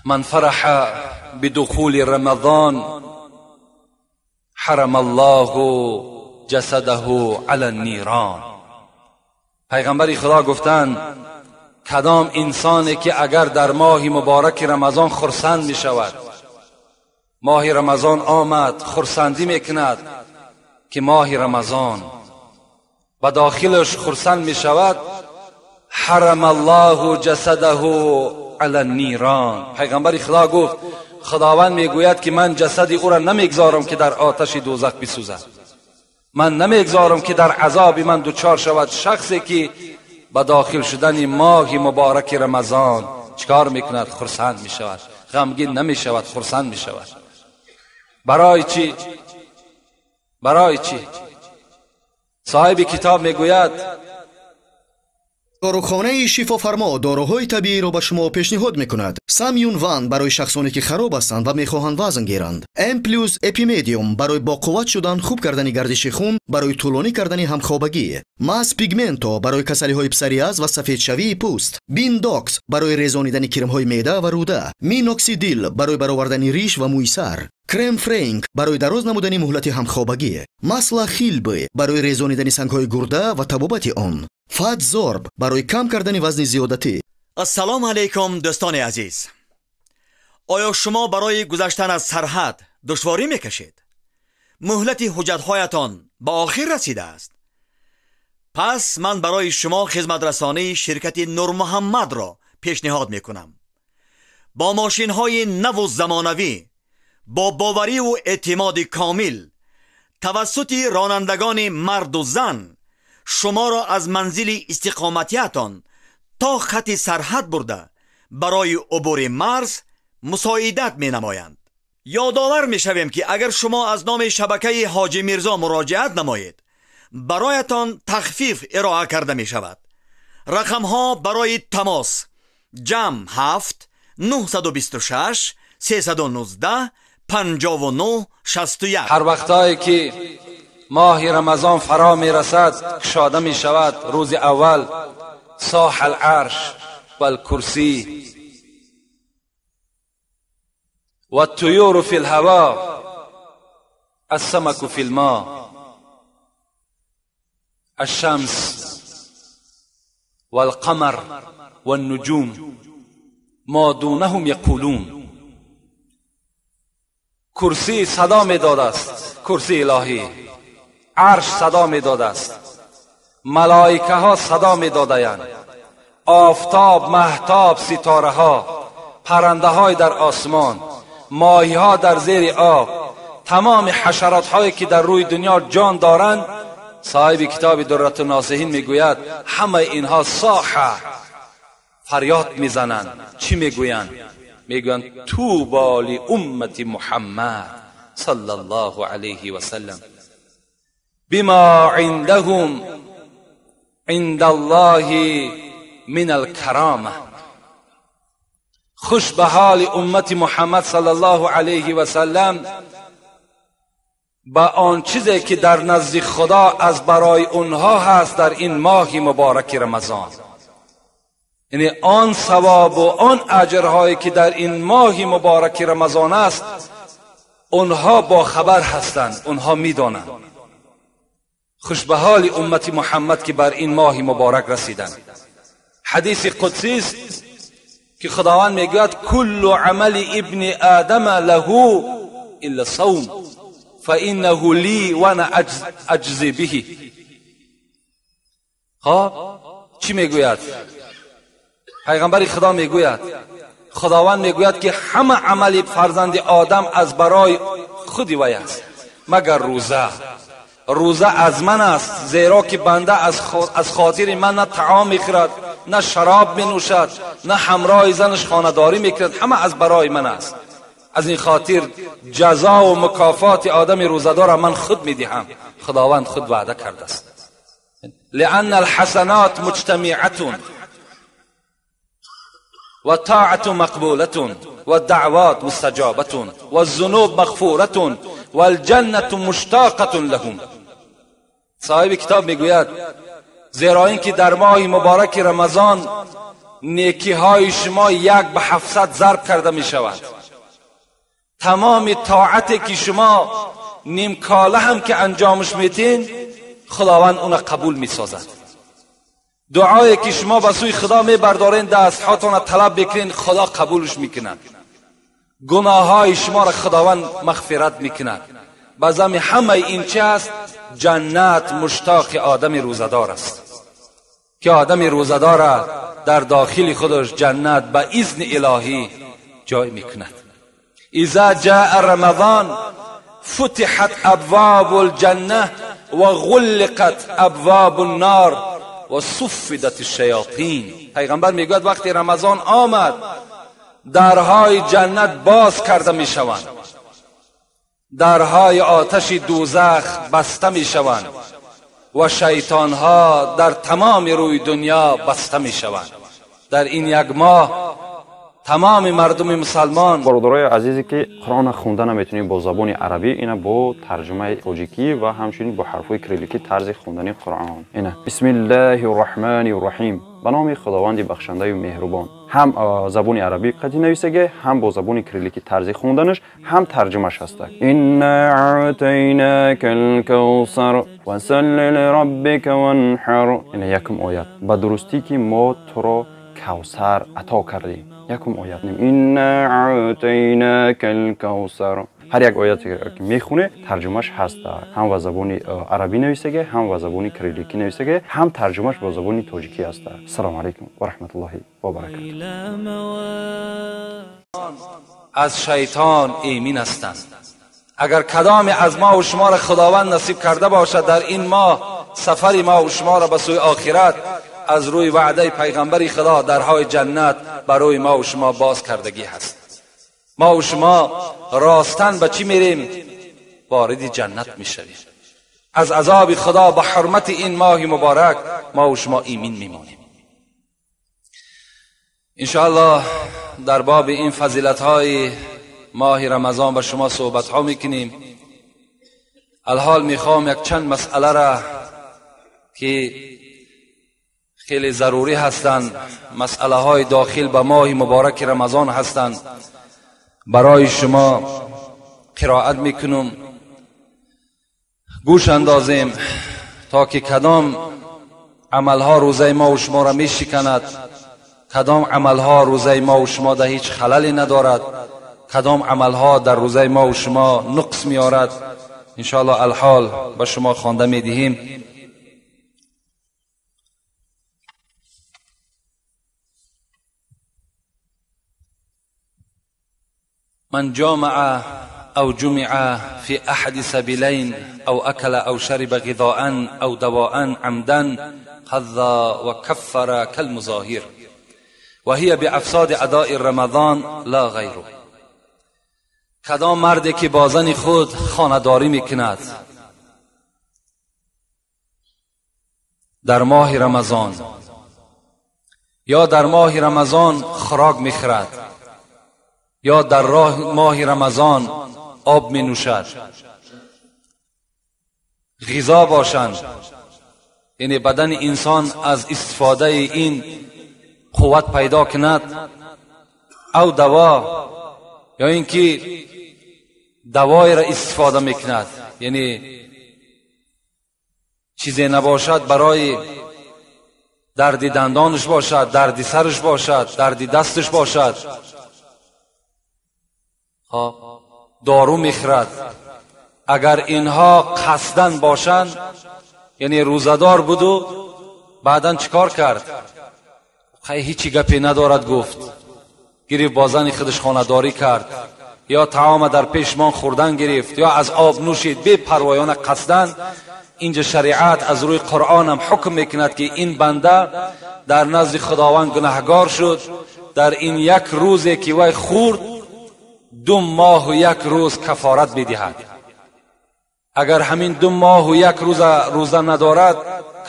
من فرح بدخول رمضان حرم الله جسده علی النیران. پیغمبر خدا گفتند کدام انسانی که اگر در ماه مبارک رمضان خرسند می شود، ماه رمضان آمد خرسندی میکند که ماه رمضان و داخلش خرسند می شود، حرم الله جسده علی النیران. پیغمبر خدا گفت خداوند میگوید که من جسد او را نمیگذارم که در آتش دوزخ بسوزد، من نمیگذارم که در عذاب من دچار شود. شخصی که به داخل شدن ماه مبارک رمضان چکار میکند؟ خرسند میشود، غمگین نمیشود، خرسند میشود. برای چی؟ برای چی؟ صاحب کتاب میگوید дорухонаи Шифофармо доруҳои табииро ба шумо пешниҳод мекунад. Самюн Ван барои шахсоне ки хароб ҳастанд ва мехоҳанд вазн гиранд. М плюс Эпимедиум барои боқувват шудан, хуб кардани гардиши хун, барои тӯлонӣ кардани ҳамхобагӣ. Мас Пигменто барои касалиҳои псориаз ва сафедшавии пӯст. Биндокс барои резонидани кирмҳои меъда ва рӯда. Миноксидил барои баровардани риш ва мӯи сар. Крем Френк барои дароз намудани муҳлати ҳамхобагӣ. Масла Хилбе барои резонидани сангҳои гурда ва табобати он. Фатзорб барои кам кардани вазни зиёдатӣ. Ассалому алайкум дӯстони азиз. Оё шумо барои гузаштан аз сарҳад душворӣ мекашед? Муҳлати ҳуҷҷатҳоятон ба охир расидааст. Пас ман барои шумо хизматрасонии ширкати Нурмуҳаммадро пешниҳод мекунам. Бо мошинҳои наву замонавӣ, бо бовариву эътимоди комил, тавассути ронандагони марду зан шуморо аз манзили истиқоматиятон то хати сарҳад бурда барои убури марз мусоидат менамоянд. Ёдовар мешавем, ки агар шумо аз номи шабакаи Ҳоҷи Мирзо муроҷиат намоед, бароятон тахфиф ироа карда мешавад. Рақамҳо барои тамос: ҷамъ 7 926 319 59 61. Ҳар вақтое ки ماه رمضان فرا میرسد کشاده می شود. روز اول صاح العرش والکرسی والطیور فی الهوا السمك فی الماء الشمس والقمر والنجوم ما دونهم یقولون. کرسی صدا میداد است، کرسی الهی. عرش صدا میداد است، ملائکه ها صدا میدادند، آفتاب، مهتاب، ستاره ها، پرنده های در آسمان، ماهی ها در زیر آب، تمام حشرات هایی که در روی دنیا جان دارند. صاحب کتاب درة الناصحین میگوید همه اینها صاحه فریاد میزنند. چی میگویند؟ میگویند توبا لامت محمد صلی الله علیه و سلم بما عندهم عند الله من الكرامه. خوش به حال امت محمد صلی الله علیه و سلم با آن چیزی که در نزد خدا از برای اونها هست در این ماه مبارک رمضان. یعنی آن ثواب و آن اجرهایی که در این ماه مبارک رمضان است، اونها با خبر هستند، اونها میدانند. خوش به حال امت محمد که بر این ماه مبارک رسیدند. حدیث قدسی است که خداوند میگوید کل عمل ابن آدم له الا صوم فانه لی وانا اجزی به. خب چی میگوید؟ پیغمبر خدا میگوید، خداوند میگوید که همه عمل فرزند آدم از برای خودی وی است مگر روزه. روزه از من است، زیرا که بنده از خاطر من نه طعام میخورد، نه شراب مینوشد، نه همراه زنش خانه‌داری میکند، همه از برای من است. از این خاطر جزا و مکافات آدم روزه‌دار را من خود میدهم. خداوند خود وعده کرده است. لأن الحسنات مجتمعة والطاعة مقبولة والدعوات مستجابة والذنوب مغفورة والجنة مشتاقة لهم. صاحب کتاب میگوید زیرا اینکه در ماه مبارک رمضان نیکی های شما 1 به 700 ضرب کرده می شود. تمام طاعتی که شما نیم کاله هم که انجامش میتین، خداوند اون قبول می سازد. دعایی که شما به سوی خدا می بردارین، دست هاتون طلب بکنین، خدا قبولش میکند. گناه های شما را خداوند مغفرت میکند. بازم همه این چه است؟ جنت مشتاق آدم روزدار است که آدم روزدار در داخل خودش جنت به اذن الهی جای میکند. اذا جاء رمضان فتحت ابواب الجنه و غلقت ابواب النار و صفدت الشیاطین. پیغمبر میگوید وقتی رمضان آمد، درهای جنت باز کرده میشوند، درهای آتش دوزخ بسته میشوند و شیطانها در تمام روی دنیا بسته میشوند. در این یک ماه تمام مردم مسلمان. برادرای عزیزی که قرآن خونده نمیتونید با زبان عربی، اینا با ترجمه تاجیکی و همچنین با حرفای کریلیکی طرز خوندن قرآن. اینا بسم الله الرحمن الرحیم، به نام خداوند بخشنده و مهربان. هم زبان عربی قدی نویسگه، هم با زبان کریلیکی طرز خوندنش، هم ترجمهش هست. انا اعطیناک الکوثر فصل لربک وانحر. اینا یکم آیت. به درستی که ما تو را کوثر عطا کردیم. یکم آیت. انا اعطیناک الکوثر. هر یک آیت که میخونه ترجمهش هست، هم با زبان عربی نویسگه، هم با زبان کریلیکی نویسگه، هم ترجمهش با زبان تاجیکی هست. السلام علیکم و رحمت الله و برکاته. از شیطان ایمین هستند. اگر کدام از ما و شما را خداوند نصیب کرده باشد در این ماه سفر ما و شما را به سوی آخرت، از روی وعده پیغمبر خدا درهای جنت برای ما و شما باز کردگی هست. ما و شما راستن به چی میریم؟ وارد جنت میشویم. از عذاب خدا به حرمت این ماه مبارک ما و شما ایمین میمانیم. انشاءالله در باب این فضیلت های ماه رمضان به شما صحبت ها میکنیم. الحال میخوام یک چند مسئله را که خیلی ضروری هستند، مسئله های داخل به ماه مبارک رمضان هستند، برای شما قرائت میکنم. گوش اندازیم تا که کدام عملها روزه ما و شما را میشکند، کدام عملها روزه ما و شما در هیچ خللی ندارد، کدام عملها در روزه ما و شما نقص میارد. انشاءالله الحال به شما خوانده میدهیم. من جامع أو جمع في أحد سبيلين أو أكل أو شرب غذاء أو دواء عمدا قضى وكفر كالمظاهر وهي بأفساد أداء رمضان لا غيره. کدام مردی که با زن خود خانه‌داری میکند در ماه رمضان یا در ماه رمضان خوراک میخورد یا در راه ماه رمضان آب می نوشد، غذا باشند، یعنی بدن انسان از استفاده این قوت پیدا کند، او دوا یا اینکه دوای را استفاده میکند، یعنی چیزی نباشد برای درد دندانش باشد، درد سرش باشد، درد دستش باشد، دارو میخرد. اگر اینها قصدن باشند، یعنی روزدار بود و بعدا چیکار کرد؟ خیلی هیچی گپی ندارد، گفت گرفت با زن خودش خانه‌داری کرد، یا طعام در پیشمان خوردن گرفت، یا از آب نوشید بی پروایانه قصدن. اینجا شریعت از روی قرآن هم حکم میکند که این بنده در نزد خداوند گناهگار شد، در این یک روزی که وی خورد 2 ماه و 1 روز کفارت میدهد. اگر همین 2 ماه و 1 روز روزه ندارد،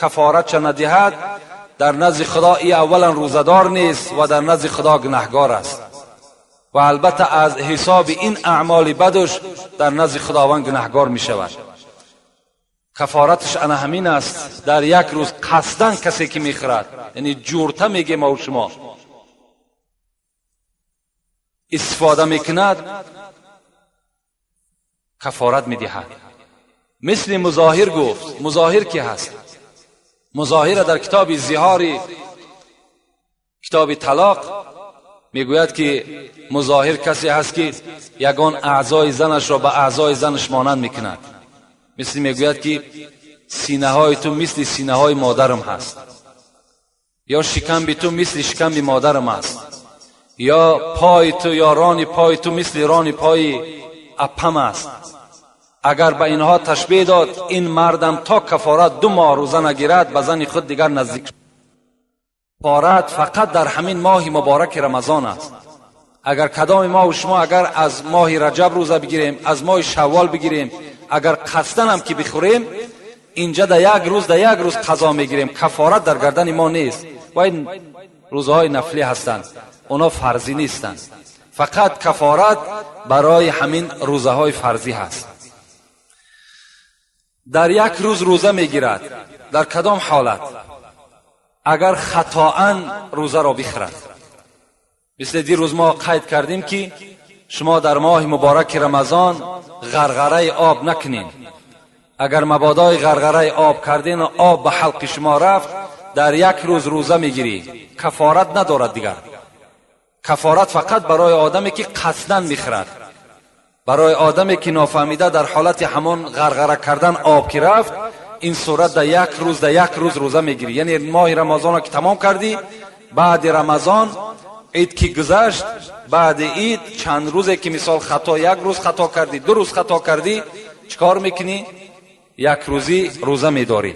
کفارت چه ندهد، در نزد خدا ای اولا روزدار نیست و در نزد خدا گناهگار است و البته از حساب این اعمال بدش در نزد خداوند گناهگار می شود. کفارتش انا همین است، در یک روز قصدن کسی که میخورد، یعنی جورته میگه ما و شما، استفاده میکند کفارت میدهد. مثل مظاهر گفت. مظاهر کی هست؟ مظاهر در کتاب زهاری، کتاب طلاق میگوید که مظاهر کسی هست که یگان اعضای زنش را به اعضای زنش مانند میکند. مثل میگوید که سینه های تو مثل سینه های مادرم هست، یا شکم تو مثل شکم مادرم است، یا پای تو یا ران پای تو مثل ران پای اپم است. اگر به اینها تشبیه داد، این مردم تا کفارت 2 ماه روزه نگیرد به زن خود دیگر نزدیک. کفارت فقط در همین ماه مبارک رمضان است. اگر کدام ما و شما اگر از ماه رجب روزه بگیریم، از ماه شوال بگیریم، اگر قصدن هم که بخوریم، اینجا در یک روز قضا میگیریم، کفارت در گردن ما نیست. و این روزهای نفلی هستند، اونا فرضی نیستند. فقط کفارت برای همین روزه های فرضی هست. در یک روز روزه میگیرد، در کدام حالت؟ اگر خطاً روزه را بخورد. مثل دیروز ما قید کردیم که شما در ماه مبارک رمضان غرغره آب نکنین. اگر مبادای غرغره آب کردین و آب به حلق شما رفت، در یک روز روزه میگیری، کفارت ندارد دیگر. کفارت فقط برای آدمی که قصداً میخورد، برای آدمی که نافهمیده در حالت همان غرغره کردن آب که رفت، این صورت در یک روز روزه میگیری. یعنی ماه رمضان را که تمام کردی، بعد رمضان عید که گذشت، بعد عید چند روزه که مثال خطا، یک روز خطا کردی، 2 روز خطا کردی، چیکار میکنی؟ یک روزی روزه میداری.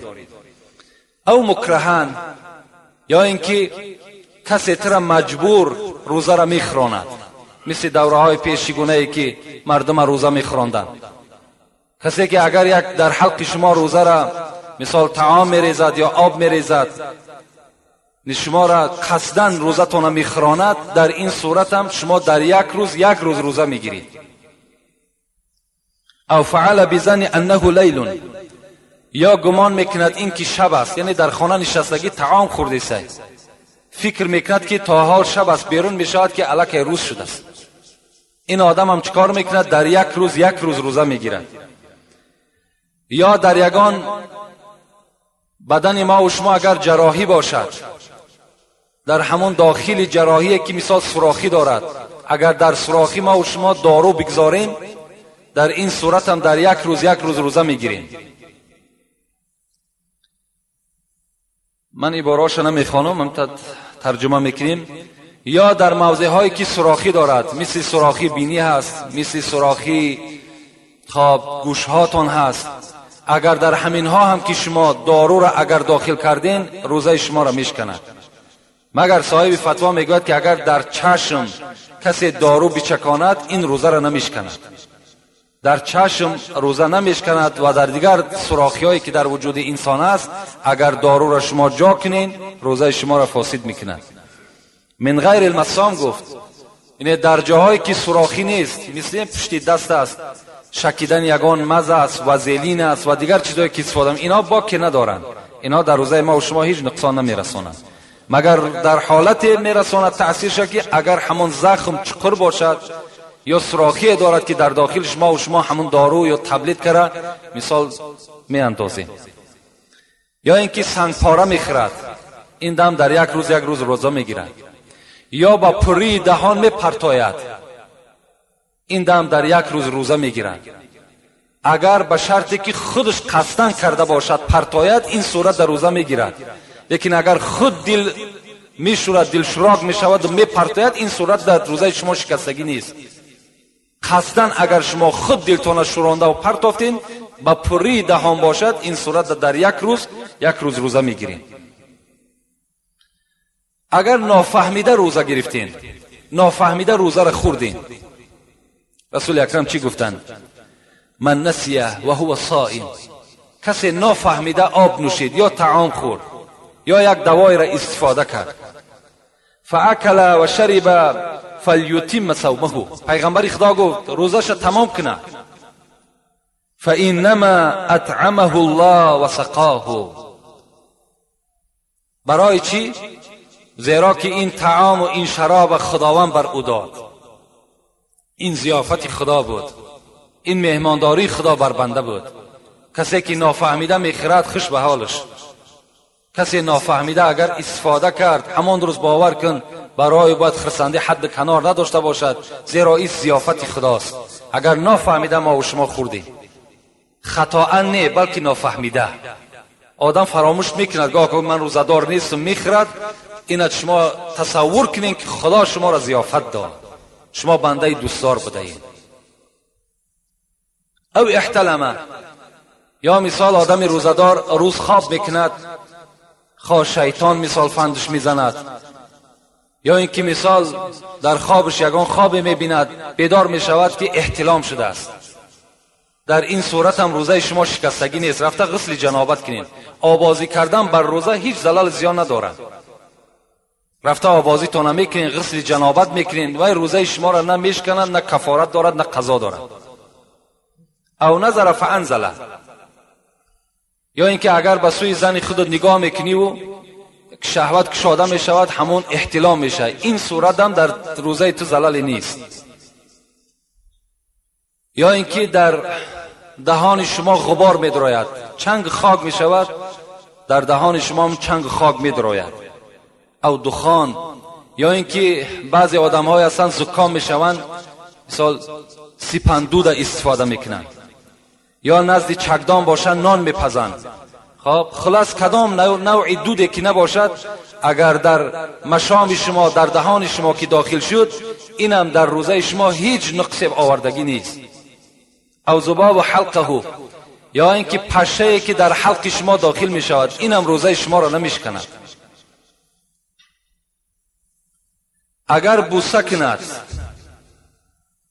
او مکرهن، یا اینکه کسی تر مجبور روزه را میخوراند، مثل دوره های پیشگونه ای که مردم روزه میخوراندند. کسی که اگر یک در حلق شما روزه را مثال طعام میریزد یا آب میریزد، شما را قصداً روزتون میخوراند، در این صورت هم شما در یک روز روزه میگیرید. او فعل بزن انه لیل، یا گمان میکند این که شب است، یعنی در خانه نشستگی طعام خورده است، فکر میکند که تا حال شب است، بیرون میشود که الکی روز شده است. این آدم هم چیکار میکند؟ در یک روز روزه میگیرد. یا در یگان بدن ما و شما اگر جراحی باشد، در همون داخل جراحی که مثال سوراخی دارد، اگر در سوراخی ما و شما دارو بگذاریم، در این صورت هم در یک روز روزه میگیریم. من عباره‌اش نمیخوانم، من ترجمه میکنیم. یا در موضع هایی که سوراخی دارد، مثل سوراخی بینی هست، مثل سوراخی خواب گوش هاتون هست، اگر در همین ها هم که شما دارو را اگر داخل کردین، روزه شما را میشکند. مگر صاحب فتوا میگوید که اگر در چشم کسی دارو بچکاند، این روزه را نمیشکند. در چشم روزه نمیشکند و در دیگر سوراخی هایی که در وجود انسان است، اگر دارو را شما جا کنین، روزه شما را فاسد میکند. من غیر المسام گفت، یعنی در جاهایی که سوراخی نیست، مثل پشت دست است، شکیدن یگان مزه است و زیلین است و دیگر چیزهایی که استفاده، اینا باکی ندارند، اینا در روزه ما و شما هیچ نقصان نمیرسانند. مگر در حالت میرساند تاثیرش که اگر همون زخم چقر باشد یا سوراخی دارد که در داخل شما و شما همون دارو یا تبلیت کرده مثال میاندازیم، یا اینکه سنگ پاره میخورد، این دم در یک روز روزه میگیرد، یا با پری دهان میپرتاید، این دم در یک روز روزه میگیرد. اگر به شرطی که خودش قصدن کرده باشد پرتاید، این صورت در روزه میگیرد. لیکن اگر خود دل میشورد، دل شراک میشود و میپرتاید، این صورت در روزه شما شکستگی نیست. قصدن اگر شما خود دلتان شورانده و پرتافتین، با پری دهان باشد، این صورت در یک روز روزه میگیرین. اگر نافهمیده روزه گرفتین، نافهمیده روزه را خوردین، رسول اکرم چی گفتند؟ من نسیه و هو صائم، کسی نافهمیده آب نوشید یا طعام خورد یا یک دوای را استفاده کرد، فاکل و شرب فلیتم صومه، پیغمبر خدا گفت روزش تمام کنه، فانما اطعمه الله و سقاه. برای چی؟ زیرا که این طعام و این شراب خداوند بر او داد. این ضیافت خدا بود، این مهمانداری خدا بر بنده بود. کسی که نافهمیده میخرد خوش به حالش، کسی نافهمیده اگر استفاده کرد همان روز باور کن برای باید خرسندی حد کنار نداشته باشد، زیرا این ضیافت خداست. اگر نافهمیده ما و شما خوردیم، خطا نه بلکه نافهمیده. آدم فراموش میکند، گاه که من روزه‌دار نیستم میخرد. این شما تصور کنین که خدا شما را ضیافت داد، شما بنده دوستدار بودین. او احتلمه، یا مثال آدم روزه‌دار روز خواب میکند، خواه شیطان مثال فندش میزند، یا اینکه مثال در خوابش یگان خواب میبیند، بیدار میشود که احتلام شده است. در این صورت هم روزه شما شکستگی نیست، رفته غسل جنابت کنین. آبازی کردن بر روزه هیچ زلال زیان ندارد. رفته آبازی تو نمیکنین، غسل جنابت میکنین، و روزه شما را نه میشکنند، نه کفارت دارد، نه قضا دارد. او نظر فانزله، یا اینکه اگر به سوی زن خودت نگاه میکنی و شهوت کشاده میشود، همون احتلام میشه. این صورت هم در روزه تو زلال نیست. یا اینکه در دهان شما غبار میدراید، چنگ خاک میشود، در دهان شما هم چنگ خاک میدراید، او دخان. یا اینکه بعضی آدم های هستند زکام میشوند، مثال سیپندود استفاده میکنند، یا نزد چکدان باشند نان میپزند. خب خلاص کدام نوع دوده که نباشد، اگر در مشام شما، در دهان شما که داخل شد، اینم در روزه شما هیچ نقص آوردگی نیست. او ذباب حلقه، یا اینکه پشه که در حلق شما داخل می شود، اینم روزه شما را نمیشکند. اگر بوسه کند،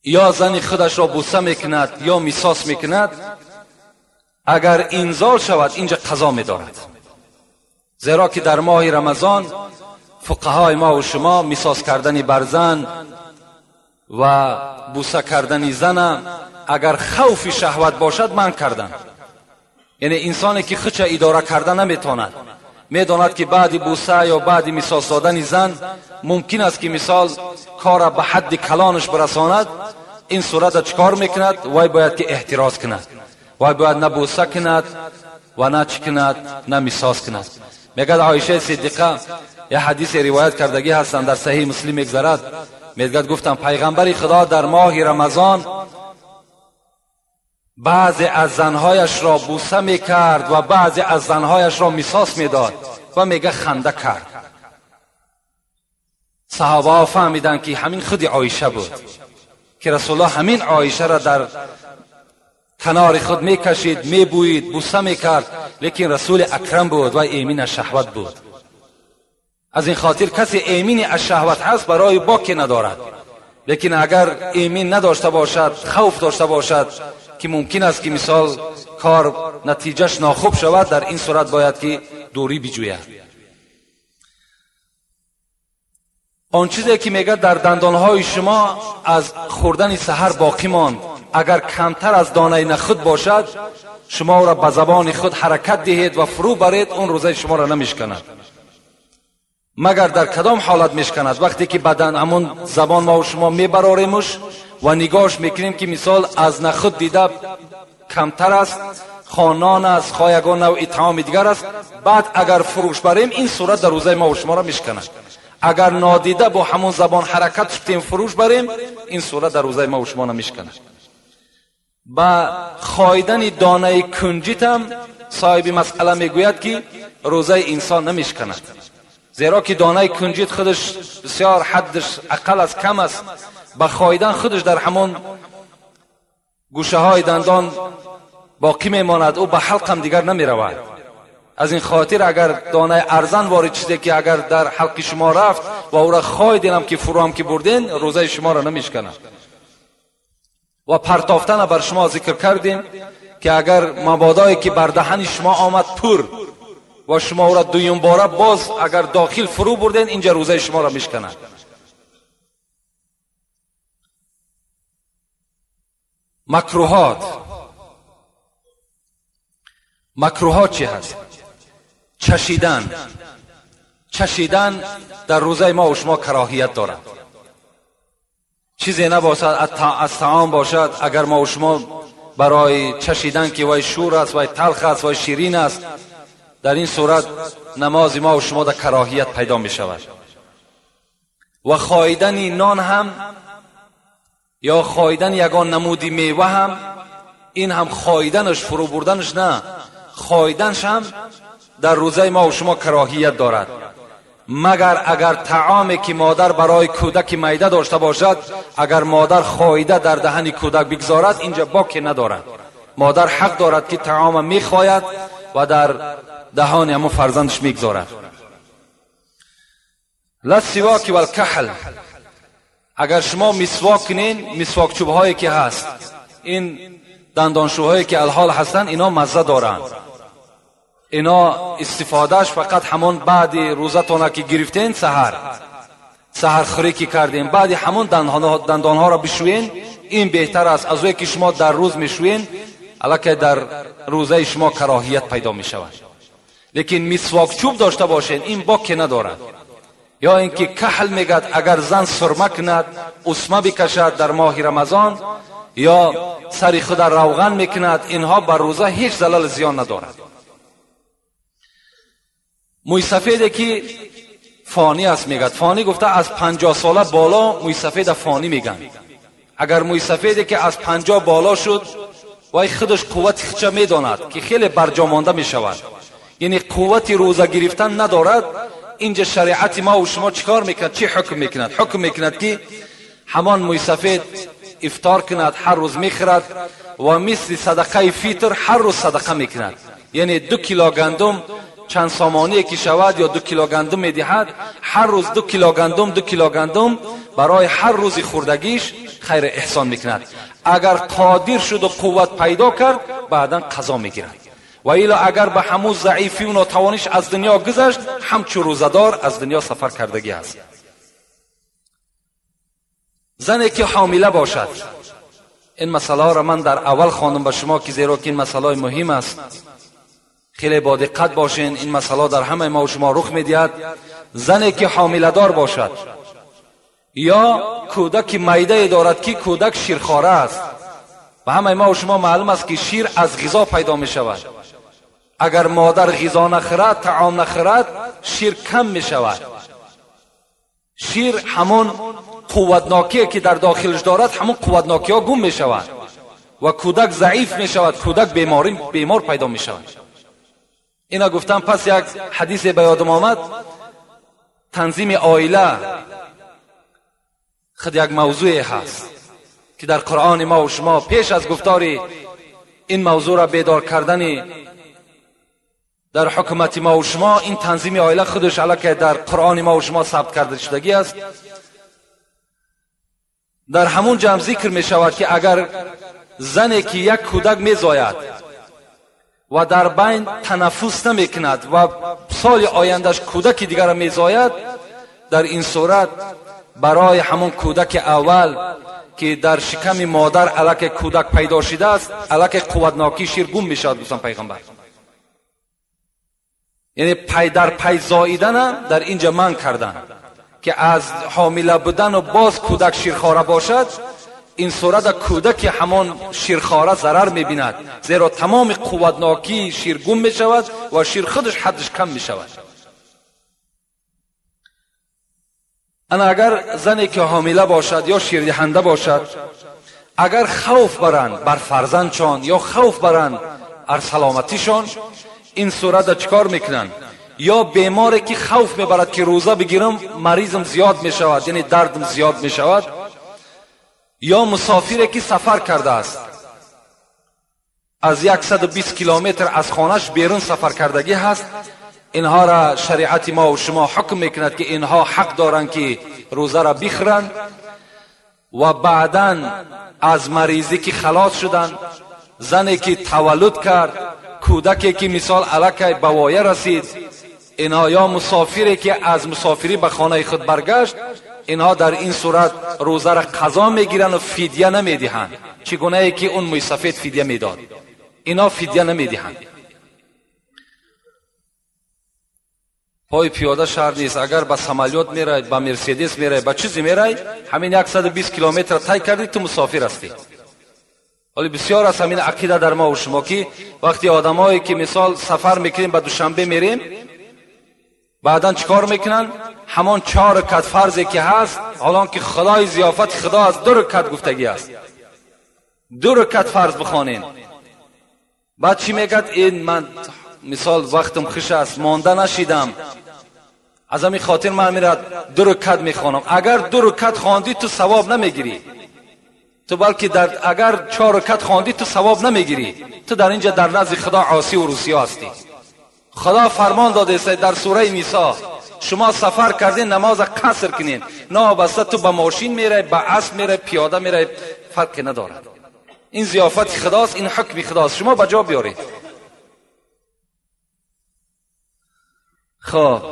یا زن خودش را بوسه میکند یا میساس میکند، اگر انزال شود اینجا قضا میدارد، زیرا که در ماه رمضان فقهای ما و شما میساس کردن بر زن و بوسه کردن زن اگر خوف شهوت باشد من کردن. یعنی انسانی که خودش اداره کرده نمیتواند، میداند که بعد بوسه یا بعد میساس دادن زن ممکن است که مثال کار به حد کلانش برساند، این صورت چکار میکند؟ وای باید که احتراز کند، وای باید نه بوسه کند و نه چی کند، نه میساس کند. میگد عایشه صدیقه یه حدیث روایت کردگی هستند در صحیح مسلم میگذرد، میگد گفتم پیغمبر خدا در ماه رمضان بعضی از زنهایش را بوسه میکرد و بعضی از زنهایش را میساس میداد و میگه خنده کرد. صحابه ها فهمیدند که همین خود عایشه بود که رسول الله همین عایشه را در کنار خود میکشید، میبویید، بوسه میکرد، لیکن رسول اکرم بود و ایمین از شهوت بود. از این خاطر کسی ایمین از شهوت هست برای باکی ندارد، لیکن اگر ایمین نداشته باشد، خوف داشته باشد که ممکن است که مثال کار نتیجهش ناخوب شود، در این صورت باید که دوری بجوید. آن چیزی که میگه در دندانهای شما از خوردن سحر باقی ماند، اگر کمتر از دانه نخود باشد، شما را به زبان خود حرکت دهید و فرو برید، اون روزه شما را نمیشکند. مگر در کدام حالت میشکند؟ وقتی که بدن همون زبان ما و شما میبراریمش و نگاهش میکنیم که مثال از نخود دیده کمتر است، خانان است، خایگان نوع طعام دیگر است، بعد اگر فروش بریم این صورت در روزه ما و شما را میشکند. اگر نادیده با همون زبان حرکت شدیم فروش بریم، این صورت در روزه ما و شما نمیشکند. با خایدن دانه کنجیت هم صاحب مسئله میگوید که روزه انسان نمیشکند، زیرا که دانه کنجیت خودش بسیار حدش اقل از کم است، با خایدن خودش در همون گوشه های دندان باقی میماند، او به حلق هم دیگر نمی رود. از این خاطر اگر دانه ارزن وارد چیزی که اگر در حلق شما رفت و او را خایدین هم که فرو هم که بردین، روزه شما را نمیشکند. و پرتافتن بر شما ذکر کردیم که اگر مبادایی که بر دهن شما آمد پر و شما او را دویم باره باز اگر داخل فرو بردین، اینجا روزه شما را میشکند. مکروهات، مکروهات چی هست؟ چشیدن. چشیدن در روزه ما و شما کراهیت دارد. چیزی نباشد از طعام باشد، اگر ما و شما برای چشیدن که وای شور است، وای تلخ است، وای شیرین است، در این صورت نماز ما و شما در کراهیت پیدا می شود. و خایدن نان هم یا خایدن یگان نمودی میوه هم، این هم خایدنش فرو بردنش نه، خایدنش هم در روزه ما و شما کراهیت دارد. مگر اگر طعامی که مادر برای کودک میده داشته باشد، اگر مادر خایده در دهن کودک بگذارد، اینجا باکی ندارد. مادر حق دارد که طعام میخواید و در دهان همون فرزندش میگذارد. للسواک والکحل، اگر شما مسواک کنین، مسواک چوب هایی که هست، این دندانشوهایی که الحال هستن، اینا مزه دارن. اینا استفادهش فقط همون بعد روزتون که گرفتین، سحر خوری که کردین، بعد همون دندانها را بشوین، این بهتر است از که شما در روز میشوین، الکه در روزه شما کراهیت پیدا میشود. لیکن مسواک چوب داشته باشین، این باکی ندارد. یا اینکه کحل میگد اگر زن سرمه کند، اسمه بکشد در ماه رمضان، یا سر خود روغن میکند، اینها بر روزه هیچ زلال زیان ندارد. موی سفیده که فانی است میگد، فانی گفته از 50 ساله بالا موی سفید فانی میگن. اگر موی سفیده که از 50 بالا شد، وای خودش قوت خودش میداند که خیلی برجا مانده میشود، یعنی قوت روزه گرفتن ندارد. اینجا شریعت ما و شما چیکار میکند؟ چی حکم میکند؟ حکم میکند که همان موی سفید افطار کند، هر روز میخورد و مثل صدقه فطر هر روز صدقه میکند. یعنی 2 کیلو گندم چند سامانی که شود یا 2 کیلو گندم میدهد، هر روز 2 کیلو گندم، 2 کیلو گندم برای هر روز خوردگیش خیر احسان میکند. اگر قادر شد و قوت پیدا کرد، بعدا قضا میگیرد. و الا اگر به همون ضعیفی و ناتوانیش از دنیا گذشت، همچون روزدار از دنیا سفر کردگی است. زنی که حامله باشد، این مسئله را من در اول خواندم به شما که زیرا که این مسئله مهم است، خیلی با دقت باشین، این مسئله در همه ما و شما رخ میدهد. زنی که حامله دار باشد یا کودک میده دارد که کودک شیرخواره است، و همه ما و شما معلوم است که شیر از غذا پیدا می شود. اگر مادر غذا نخورد، طعام نخورد، شیر کم می شود. شیر همون قوتناکی که در داخلش دارد، همون قوتناکی ها گم می شود و کودک ضعیف می شود، کودک بیمار پیدا می شود. اینا گفتم. پس یک حدیث به یادم آمد، تنظیم عائله خود یک موضوع هست که در قرآن ما و شما پیش از گفتار این موضوع را بیدار کردن در حکومت ما و شما، این تنظیم عائله خودش علاکه در قرآن ما و شما ثبت کرده شدگی است. در همون جمع ذکر می شود که اگر زنی که یک کودک می زاید و در بین تنفس نمی کند و سال آیندهش کودک دیگر را می زاید، در این صورت برای همون کودک اول که در شکم مادر علاکه کودک پیدا شده است، علاکه قوتناکی شیر گم می شود. گفتن پیغمبر، یعنی پی در پی زاییدن در اینجا من کردن که از حامله بودن و باز کودک شیرخواره باشد، این صورت کودک همان شیرخواره ضرر میبیند، زیرا تمام قوتناکی شیر گم می شود و شیر خودش حدش کم می شود. انا اگر زنی که حامله باشد یا شیردهنده باشد، اگر خوف برند بر فرزندشان یا خوف برند بر سلامتیشان، این صورت چیکار میکنند؟ یا بیماری که خوف میبرد که روزه بگیرم مریضم زیاد میشود، یعنی دردم زیاد میشود، یا مسافری که سفر کرده است، از 120 کیلومتر از خانهش بیرون سفر کردگی هست، اینها را شریعت ما و شما حکم میکند که اینها حق دارند که روزه را بخورند و بعدا از مریضی که خلاص شدن، زنی که تولد کرد، کودکی که مثال علاکه به وایه رسید، اینها یا مسافری که از مسافری به خانه خود برگشت، اینها در این صورت روزه را قضا میگیرند و فدیه نمیدهند، چگونه ای که اون موی سفید فدیه میداد، اینا فدیه نمیدهند. Пой пиёда шаҳр нест. Агар ба самолёт мерай, ба мерседес мерай, ба чизе мерай, ҳамин 120 километр тай кардӣ, ту мусофир ҳастӣ. Ҳоли бисёр аст ҳамин ақида дар мо ва шумо, ки вақти одамое ки мисол сафар мекунем, ба Душанбе мерем, баъдан чикор мекунанд? Ҳамон 4 ракат фарзе ки ҳаст, ҳолон ки худои зиёфати худо аз 2 ракат гуфтагӣ аст, 2 ракат фарз бихонем. Баъд чӣ мегӯяд? Ин ман мисол вақтам хуш аст, монда нашидам, аз ҳамин хотир ман мерад 2 ракат мехонам. Агар 2 ракат хондӣ, ту савоб намегирӣ. Ту балки агар 4 ракат хондӣ, ту савоб намегирӣ. Ту дар инҷа дар назди худо осӣ ва русиё ҳастӣ. Худо фармон додааст дар сураи Нисо: шумо сафар кардин, намоз қаср кунед. Новобаста ту ба мошин мерай, ба асп мерай, пиёда мерай, фарқе надорад. Ин зиёфати худост, ин ҳукми худост, шумо ба ҷо биёред. خب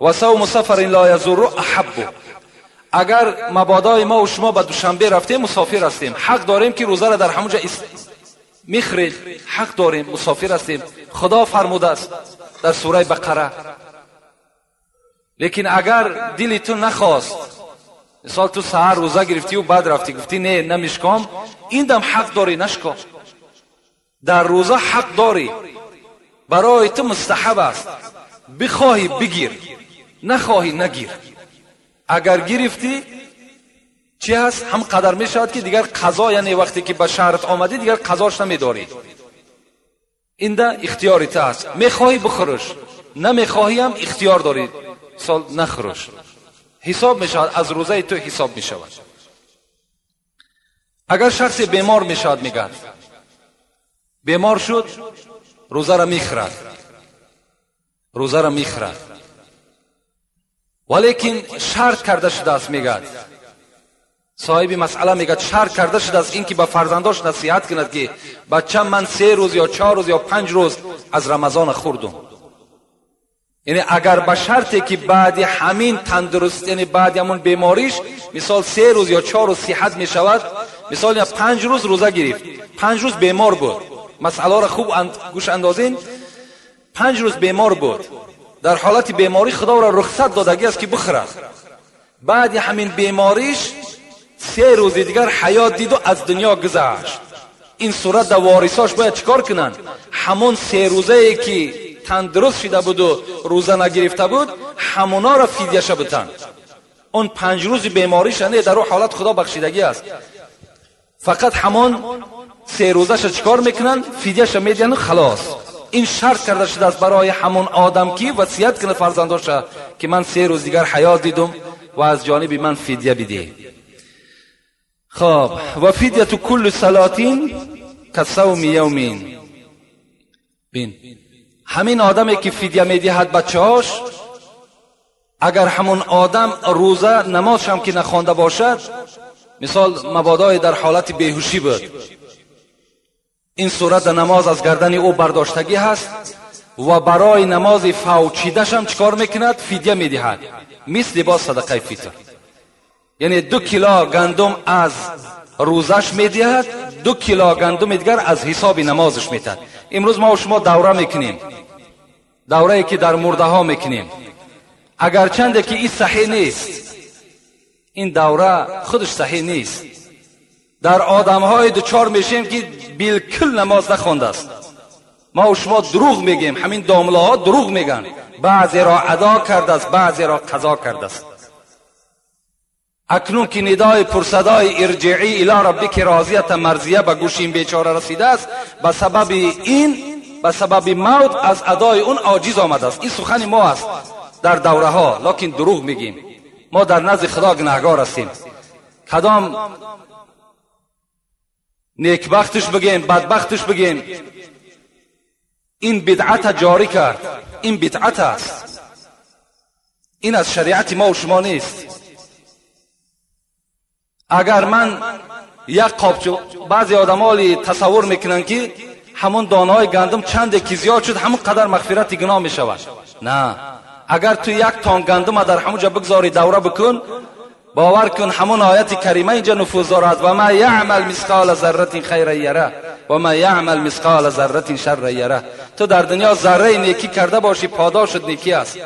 و صوم سفر لا یضر احب. اگر مبادای ما و شما به دوشنبه رفتیم، مسافر هستیم، حق داریم که روزه را در همونجا میخریم، حق داریم، مسافر هستیم، خدا فرموده است در سوره بقره. لیکن اگر دل تو نخواست، مثال تو سحر روزه گرفتی و بعد رفتی گفتی نه نمیشکم، این دم حق داری نشکم. در روزه حق داری، برای تو مستحب است، بخواهی بگیر، نخواهی نگیر. اگر گرفتی چی هست؟ هم قدر می شود که دیگر قضا، یعنی وقتی که به شهرت آمدی دیگر قضاش نمیداری. این ده اختیاری تو هست، میخواهی بخورش، نمیخواهی هم اختیار داری، سال نخورش. حساب می شود، از روزه تو حساب می شود. اگر شخص بیمار می شود، میگه بیمار شد، روزه را میخورد، روزه را میخورد، ولیکن شرط کرده شده است. میگه صاحب مسئله، میگه شرط کرده شده است اینکه به فرزنداش نصیحت کند که بچه من 3 روز یا 4 روز یا 5 روز از رمضان خوردم. یعنی اگر به شرطی که بعد همین تندرست، یعنی بعد همون بیماریش، مثال 3 روز یا 4 روز صحت میشود، مثال یا 5 روز روزه گرفت، 5 روز بیمار بود، مسئله را خوب گوش اندازین، 5 روز بیمار بود، در حالت بیماری خدا را رخصت دادگی است که بخورد. بعد همین بیماریش 3 روز دیگر حیات دید و از دنیا گذشت. این صورت در وارثاش باید چیکار کنند؟ همون 3 روزه که تندرست شده بود و روزه نگرفته بود، همونا را فدیه شه بتن. اون 5 روز بیماریش نه، در اون حالت خدا بخشیدگی است. فقط همون 3 روزه ش چیکار میکنن؟ فدیه شه میدن و خلاص. این شرط کرده شده است برای همون آدم که وصیت کنه فرزنداش که من 3 روز دیگر حیات دیدم و از جانب من فدیه بده. خب و فدیه کل صلاتین کصوم یومین. بین همین آدمی که فدیه میدهد بچه‌هاش، اگر همون آدم روزه نمازش هم که نخوانده باشد، مثال مبادای در حالت بیهوشی بود، این صورت نماز از گردن او برداشتگی هست و برای نماز فوچیدش هم چیکار میکند؟ فدیه میدهد، مثل با صدقه فطر. یعنی 2 کیلو گندم از روزش میدهد، 2 کیلو گندم دیگر از حساب نمازش میدهد. امروز ما و شما دوره میکنیم، دوره که در مرده ها میکنیم، اگرچند که این صحیح نیست، این دوره خودش صحیح نیست. در آدم های دچار میشیم که بالکل نماز نخوانده است. ما و شما دروغ میگیم، همین دامله ها دروغ میگن، بعضی را ادا کرده است، بعضی را قضا کرده است. اکنون که ندای پرصدای ارجعی الی ربک راضیه مرضیه به گوش این بیچاره رسیده است، به سبب این، به سبب موت از ادای اون عاجز آمده است. این سخن ما است در دوره ها، لکن دروغ میگیم. ما در نزد خدا گناهگار هستیم. کدام نیکبختش بگیم، بدبختش بگیم، این بدعت جاری کرد، این بدعت است، این از شریعت ما و شما نیست. اگر من یک قابچو، بعضی آدمالی تصور میکنن که همون دانه‌های گندم چند که زیاد شد همون قدر مغفرت گناه میشود. نه، اگر تو یک تان گندم در همونجا بگذاری دوره بکن، باور کن همون آیت کریمه اینجا نفوذ دارد: و ما یعمل مثقال ذره خیرا یره و ما یعمل مثقال ذره شر یره. تو در دنیا ذره نیکی کرده باشی، پاداشت نیکی است.